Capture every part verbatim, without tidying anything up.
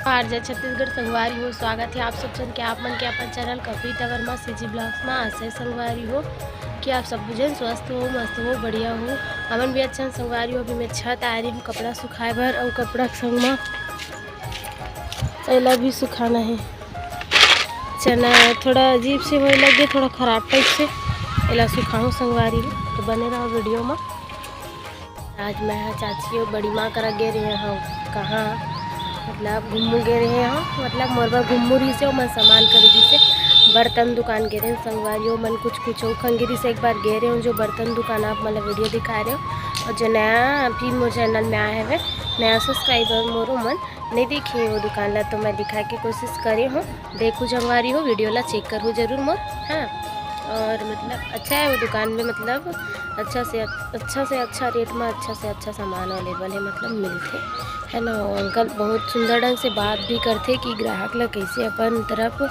हार जय छत्तीसगढ़ संगवारी हो, स्वागत हे आप सब झन के, आप मन के अपन चैनल कविता वर्मा सीजी ब्लॉग्स मा। आशा हे संगवारी हो कि आप सब झन स्वस्थ हो, मस्त हो, बढ़िया हो। हमन भी अच्छा संगवारी हो। अभी मैं छत आए रही हूँ कपड़ा सुखाए बर, अउ कपड़ा के संग मा एला भी सुखाना हे। चना थोड़ा अजीब से होए लगे, थोड़ा खराब टाइप से, एला सुखाऊँ संगवारी हो, तो बने रहो वीडियो मा। आज मैं ह चाची अउ बड़ी माँ करा गे रहे हव, कहाँ मतलब घूमू गे रहे हव, मतलब मोर बर घूमू रहिसे, ओमन सामान खरीदिसे, बर्तन दुकान गे रहे संगवारी हो। मन कुछ कुछ अउ खंगी रहिसे, एक बार गे रहे हव जो बर्तन दुकान, आप मन ला वीडियो दिखा रहे हव। अउ जो नया अभी मोर चैनल में आए हवे, नया सब्सक्राइबर मोर, ओमन नहीं देखे वो दुकान ला, तो मैं दिखाए के कोशिश करे हूँ। देखू संगवारी हो, वीडियो ला चेक करू जरूर मोर, हाँ। और मतलब अच्छा है वो दुकान में, मतलब अच्छा से अच्छा से अच्छा रेट में अच्छा से अच्छा सामान अवेलेबल है, मतलब मिलथे, है ना। वो अंकल बहुत सुंदर ढंग से बात भी करथे कि ग्राहक ला कैसे अपन तरफ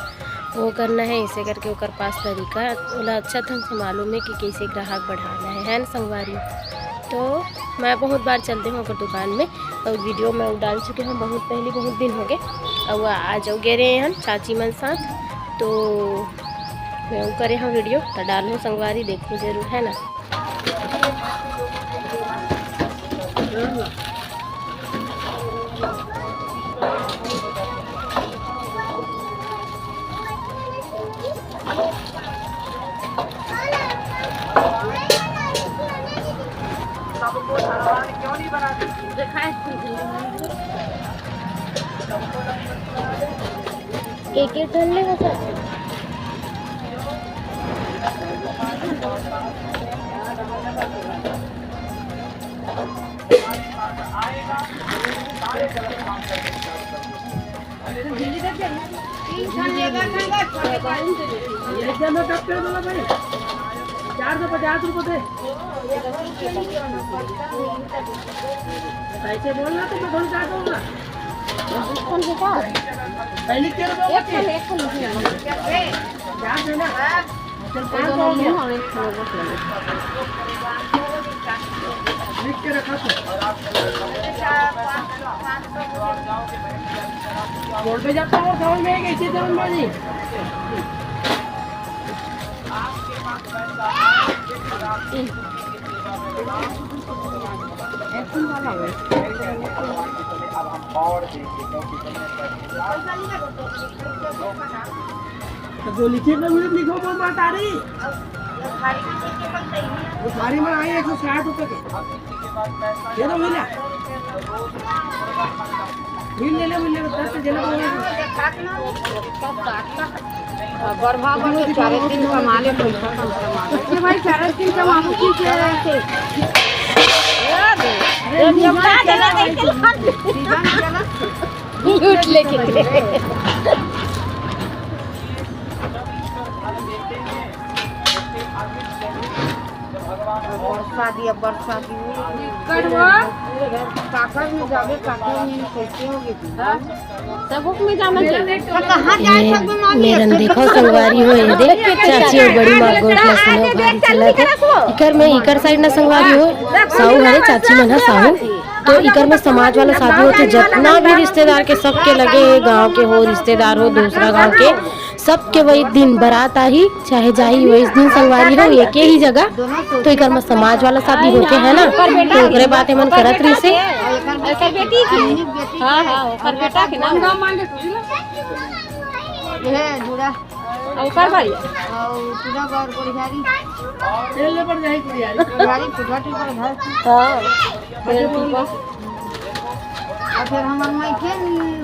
वो करना है, इसे करके ओकर पास तरीका ओला अच्छा ढंग से मालूम है कि कैसे ग्राहक बढ़ाना है, है ना संगवारी। तो मैं बहुत बार चलते हूँ ओकर दुकान में, और वीडियो में डाल चुके हैं बहुत पहले, बहुत दिन हो गए। और वो आज गे रहे हैं चाची मन साथ, तो मैं वो करे हैं वीडियो, तो डालूँ संगवारी, देखो जरूर, है ना। एक एक ठन ले बस। एकदम में कब कर बोला भाई, चार सौ पचास रुपये दे। कैसे बोलना तो मैं थोड़ी चाहता हूँ ना। पहले तेरे को एक ठन, एक ठन लिख लेना। चार सौ ना। चल, पाँच सौ हो गया। लिख के रखा तो। बोल पे जाता हूँ, समझ में आएगा, इसी तरह बाजी। तो जो लिखे पे उहे लिखो, बोल मातारी। उधारी में आई एक सौ साठ रुपये के। ये तो मिला। मिल ले, ले, मिल ले, दस से जेल में। बरभा बने चारे दिन कमा ले, पैसा कम कमा ले। ये भाई चारे दिन कमा ले, ठीक है। ये देवता चला गई, चला। लूट लेके। बरसा दिया, बरसा दिया। कटवा? काकर में जाबे, काकर में कैसे होगे तू? सबक में जाना चाहिए। तो कहाँ जाए ये सब में मामी? मेरन देखो संगवारी हो, ये देख चाची और बड़ी माँ गोठ ला सुनो भारी चलत हे। इकर में, इकर साइड ना संगवारी हो, साहू हरे, चाची मन ह साहू। तो इकर में समाज वाला शादी होथे, जितना भी रिश्तेदार के, सबके लगे, गांव के हो, रिश्तेदार हो, दूसरा गांव के, सबके वही दिन बारात आही, चाहे जाही, वही दिन संगवारी हो, एके ही जगह। तो इकर में समाज वाला शादी होथे, है ना, तो ओकरे बात एमन करत रहिसे। ओकर बेटी की? हाँ, हाँ, ओकर बेटा के नाम। ये जुड़ा। ओकर भाई? और पूरा गौर गोढ़ियारी। तेल ले पर जाही कुड़ियारी। गोढ़ियारी पूरा टीपर घर। हाँ। और फिर हमार माई के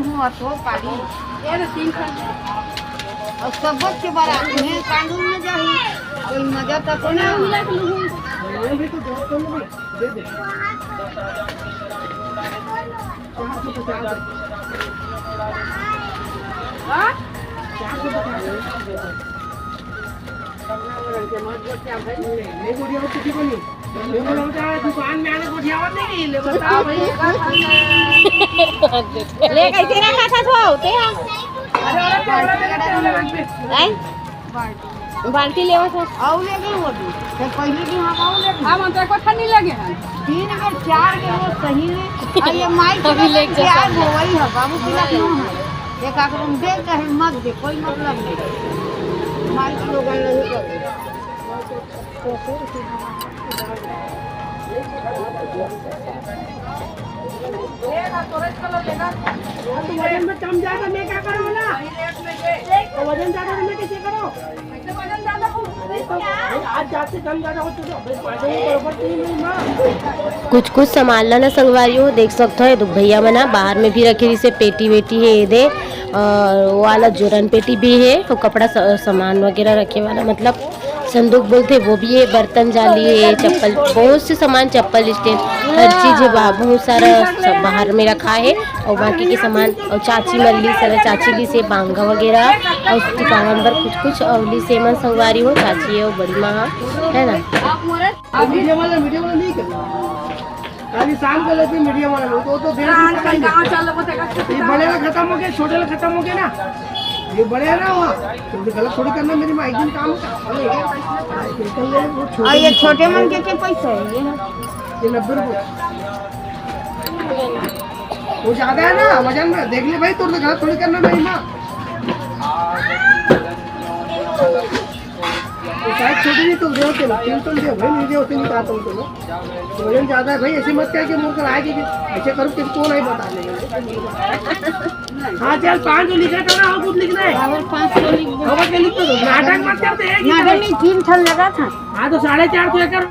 हुआ तो पारी। और सब के बारात में कानून में जाही। कोई मजा तक ना। हाँ? ले कैसे रखा था तो होते हैं। हैं? बाल्टी लेवा था। आऊ ले गए वो भी। तो पहले भी हम आऊ ले गए। हम तो एक ठन नहीं लगे हैं। तीन बेर, चार बेर वो सही में। और ये माई के अभी ले जा। प्यार हो वही है, बाबू की लखनऊ है। एक आध रूम दे चाहे मत दे, कोई मतलब नहीं। माई के लोगन नहीं करे। तो वजन में कम ज्यादा मैं क्या करूँ ना? तो वजन ज्यादा तो मैं कैसे करूँ? आज जाते कम ज्यादा हो चुका, भाई, पैसे ही बराबर नहीं मिल रहा। कुछ कुछ सामान ला ना संगवारी हो, देख सकत हो, ये दो भैया मन ह बाहर में भी रखे रहिसे, पेटी वेटी हे, ये दे, और वो वाला जोरन पेटी भी हे, वो कपड़ा स-, सामान वगैरह रखे वाला, मतलब संदूक बोलते, वो भी हे, बर्तन जाली हे, चप्पल, बहुत से सामान, चप्पल स्टैंड, हर चीज हे, बा-, बहुत सारा सब बाहर में रखा हे। और बाकी के सामान, और चाची मन लीस हे, चाची लीस हे बांगा वगैरह, और टिकावन बर कुछ कुछ, और लीस हे मन संगवारी हो, चाची हे और बड़ी माँ, है ना। मीडियम वाला, मीडियम वाला नहीं करना। खाली शाम को लेते मीडियम वाला लोग, तो, तो देर से पकाएंगे। ये बड़े वाला खत्म हो गया, छोटे वाला खत्म हो गया ना, ये बड़े है ना वहाँ, तो गलत थोड़ी करना। मेरी माँ एक दिन काम का, अरे, ये कर ले, वो छोटे और ये में छोटे मन के क्या पैसा है ये? ये नब्बे रुपये। वो ज्यादा है ना वजन में, देख ले भाई, तोर से गलत थोड़ी करना मेरी माँ। तो साइज छोटी नहीं, तो दे, तीन सौ दे भाई, नहीं दे, उतनी कहा तुम तो। वजन ज्यादा है भाई, ऐसे मत कह के मुड़ कर आएगी कि ऐसे करूँ कि कौन आई बता देगा। हाँ चल, पाँच सौ लिखा था ना, और कुछ लिखना है? और पाँच सौ लिख दो। और क्या लिख दो? नाटक मत करते हैं कि नाटक नहीं, तीन ठन लगा था। हाँ तो साढ़े चार सौ कर।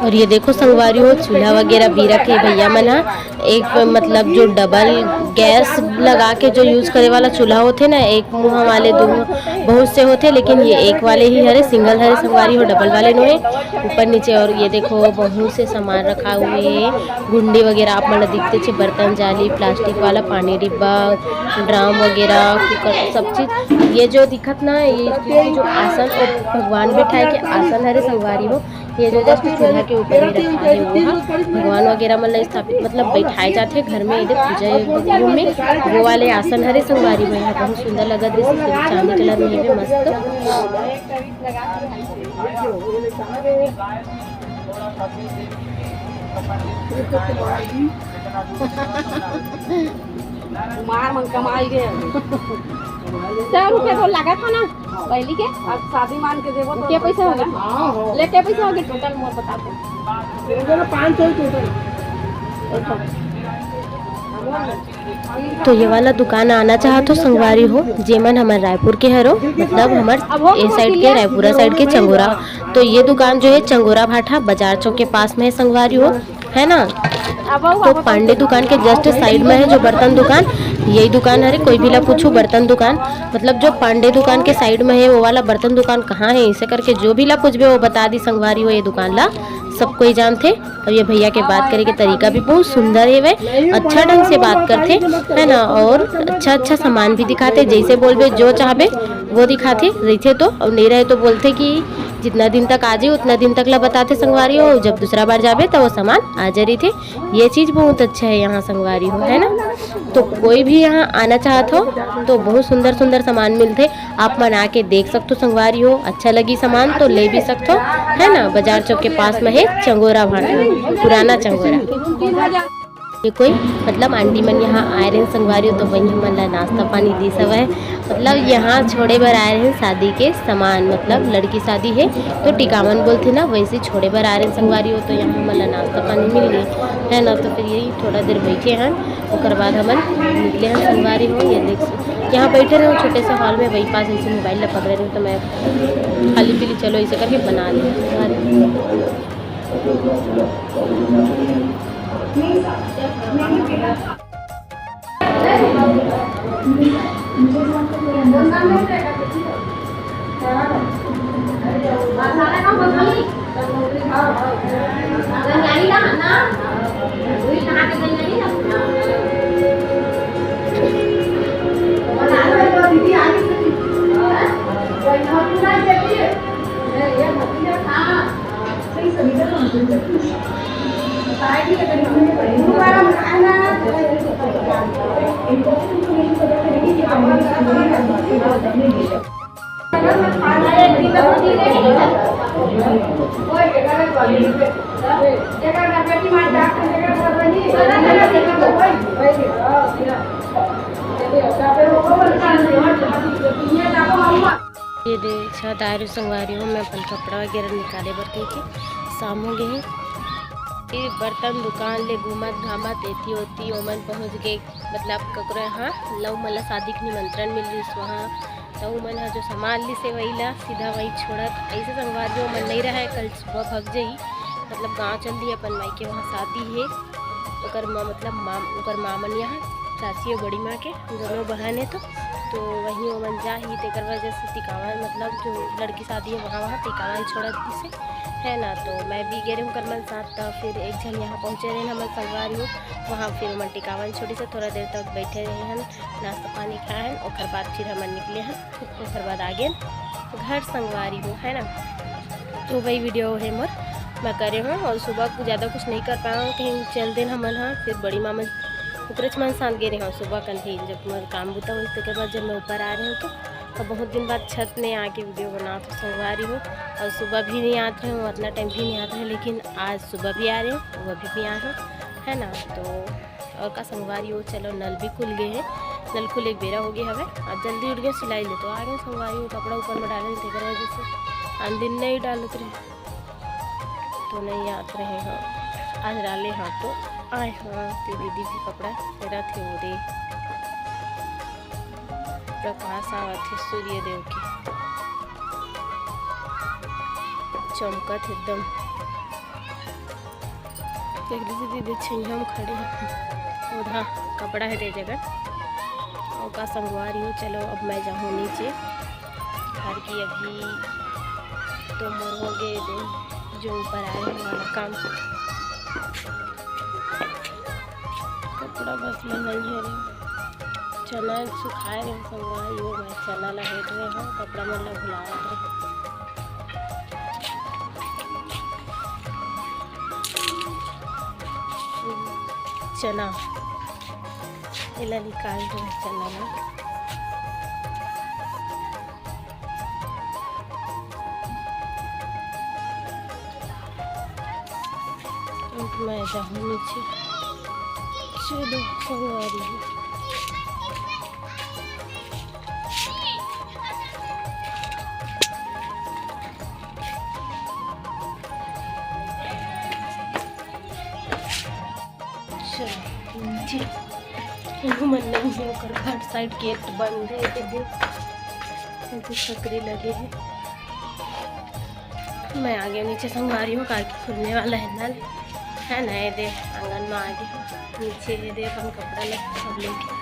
और ये देखो संगवारी हो, चूल्हा वगैरह भी रखे भैया मन ह। एक मतलब जो डबल गैस लगा के जो यूज करे वाला चूल्हा होथे ना, एक मुहा वाले दो मुहा, बहुत से होथे, लेकिन ये एक वाले ही हरे, सिंगल हरे संगवारी हो, डबल वाले नोहे। ऊपर नीचे और ये देखो बहुत से सामान रखा हुए हे, गुंडी वगैरह आप मन ल दिखते छे, बर्तन जाली, प्लास्टिक वाला पानी डिब्बा, ड्राम वगैरह, कुकर, सब चीज। ये जो दिखत ना, ये जो आसन, वो भगवान बैठाए के आसन हरे संगवारी हो। ये जो जस्ट चूल्हा के ऊपर ही रखा है वो ह। भगवान वगैरह मन ल स्थापित मतलब बैठाए जाथे घर में, एदे पूजा रूम में। वो वाले आसन हरे संगवारी हो, यहाँ बहुत सुंदर लगत रहिस, चांदी कलर में है मस्त। मार मन कमाई रे। सौ रुपया तो लगा था ना पहली के। अब शादी मान के देबो तो क्या पैसा होगा? हाँ, हो। ले, क्या पैसा होगा टोटल मोर बता दे। पाँच सौ टोटल। तो ये वाला दुकान आना चाहत हो संगवारी हो, जेमन हमर रायपुर के हरो, मतलब हमर ए साइड के, रायपुरा साइड के चंगोरा। तो ये दुकान जो है चंगोरा भाटा बाजार चौक के पास में है संगवारी हो, है ना। तो पांडे दुकान के जस्ट साइड में है जो बर्तन दुकान, यही दुकान हरे। कोई भी ला पूछू बर्तन दुकान, मतलब जो पांडे दुकान के साइड में है वो वाला बर्तन दुकान कहाँ है, इसे करके जो भी ला पूछबे वो बता दी संगवारी हो, ये दुकान ला सब कोई जानथे। और ये भैया के बात करे के तरीका भी बहुत सुंदर हेवय, अच्छा ढंग से बात करथे, है ना, और अच्छा अच्छा सामान भी दिखाथे, जैसे बोलबे जो चाहबे वो दिखाथे, रहिथे तो, और नहीं रहे तो बोलथे कि जितना दिन तक आ जाए उतना दिन तक ला बताथे संगवारी हो, जब दूसरा बार जाबे तो वो सामान आ जा रहिथे। ये चीज बहुत अच्छा है यहाँ संगवारी हो, है ना। तो कोई भी यहाँ आना चाहत हो तो बहुत सुंदर सुंदर सामान मिलथे, आप मन आके देख सकथो संगवारी हो, अच्छा लगी सामान तो ले भी सकथो, है ना। बाजार चौक के पास में है चंगोरा भाटा, पुराना चंगोरा। ये कोई मतलब आंटी मन यहाँ आए रहे संगवारी हो, तो वही हमन ला नाश्ता पानी दी सब है। मतलब यहाँ छोड़े बर आए रहे शादी के सामान, मतलब लड़की शादी है तो टिकावन बोलथे ना, वैसे छोड़े बर आए रहे संगवारी हो, तो यहाँ हमन ला नाश्ता पानी मिल गए है ना। तो फिर यही थोड़ा देर बैठे हैं, ओकर बाद हमन निकले हैं संगवारी हो। ये देख, यहाँ बैठे रहे छोटे से हॉल में, वही पास ऐसे मोबाइल ला पकड़े रहे, तो मैं खाली पीली चलो ऐसे करके बना ली। ये दे छत आए रहे संगवारी हो, मैं अपन कपड़ा वगैरह निकाले बर कहिके शाम हो गए हे। ये बर्तन दुकान ले घूमत घामत एती ओती ओमन पहुँच गए, मतलब ककरो यहाँ लव मन ला शादी के निमंत्रण मिल रहिस वहाँ, त उमन ह जो सामान लिस हे वही ला सीधा वही छोड़त। ऐसे संगवारी हो मन नहीं रहे, कल सुबह भग जाई, मतलब गाँव चल दी अपन माई के, वहाँ शादी है ओकर माँ, मतलब माम ओकर माँ मन यहाँ चाची और बड़ी माँ के दोनों बहन है तो, तो वहीं ओमन जाही, तेकर वजह से टिकावन, मतलब जो लड़की शादी है वहाँ, वहाँ टिकावन छोड़त दिस हे, है ना। तो मैं भी गे रहे हूँ ओकर मन साथ, तो फिर एक झन यहाँ पहुँचे रहे हमर संगवारी हो, वहाँ फिर ओमन टिकावन छोड़ी से थोड़ा देर तक बैठे रहे हन, नाश्ता पानी खाए हन, ओकर बाद फिर हमन निकले हन, ओकर बाद आगे घर संगवारी हो, है ना। तो वही वीडियो है मोर, मैं करे हूँ और सुबह को ज़्यादा कुछ नहीं कर पाया हूँ, कहीं चल देन हमन हा, फिर बड़ी मामा ओकरेच मन साथ गे रहे हूँ सुबह कन भी, जब मोर काम बुता होइस तेकर बाद जब मैं ऊपर आ रहे हूँ तो, तो बहुत दिन बाद छत में आके वीडियो बनात हूँ संगवारी हो। और सुबह भी नहीं आत रहे हूँ, उतना टाइम भी नहीं आत रहे, लेकिन आज सुबह भी आ रहे हूँ, वो भी, भी आए हूँ, है ना। तो और का संगवारी हो, चलो नल भी खुल गए हैं, नल खुले के बेरा हो गए हवे। अब जल्दी उठ गए सिलाई ले, तो आ गए संगवारी हो, कपड़ा ऊपर में डाले तेकर वजह से आन दिन नहीं डालत रहे, तो नहीं आत रहे हैं। आज डाले हाँ तो आए हाँ, तो दीदी भी कपड़ा तेरा थे वो दे, प्रकाश आवत है सूर्य देव के, चमकत एकदम। देख लीजिए दीदी, छैया में खड़े हैं। उधर कपड़ा है दे जगह। और का संगवारी हो, चलो अब मैं जाऊँ नीचे घर की। अभी तो मोर हो गए दे, जो ऊपर आए हैं वाला काम। कपड़ा बस में नहीं है रे। चना सुखाए रहे संगवारी हो, मैं चना ला हेट रहे हूँ, कपड़ा मन ला भुलावत रहे। चना, एला निकाल दो चना ला। अब मैं जाऊँ नीचे। चलो संगवारी हो। चलो नीचे। इहू मन नहीं है, ओकर घर साइड गेट बंद है, ये दे, ये दे सकरी लगे है। मैं आ गया नीचे संगवारी हो, काहे कि खुलने वाला है नल, है ना। ये दे आंगन में आ गया, नीचे ये दे अपन कपड़ा ले सब लेके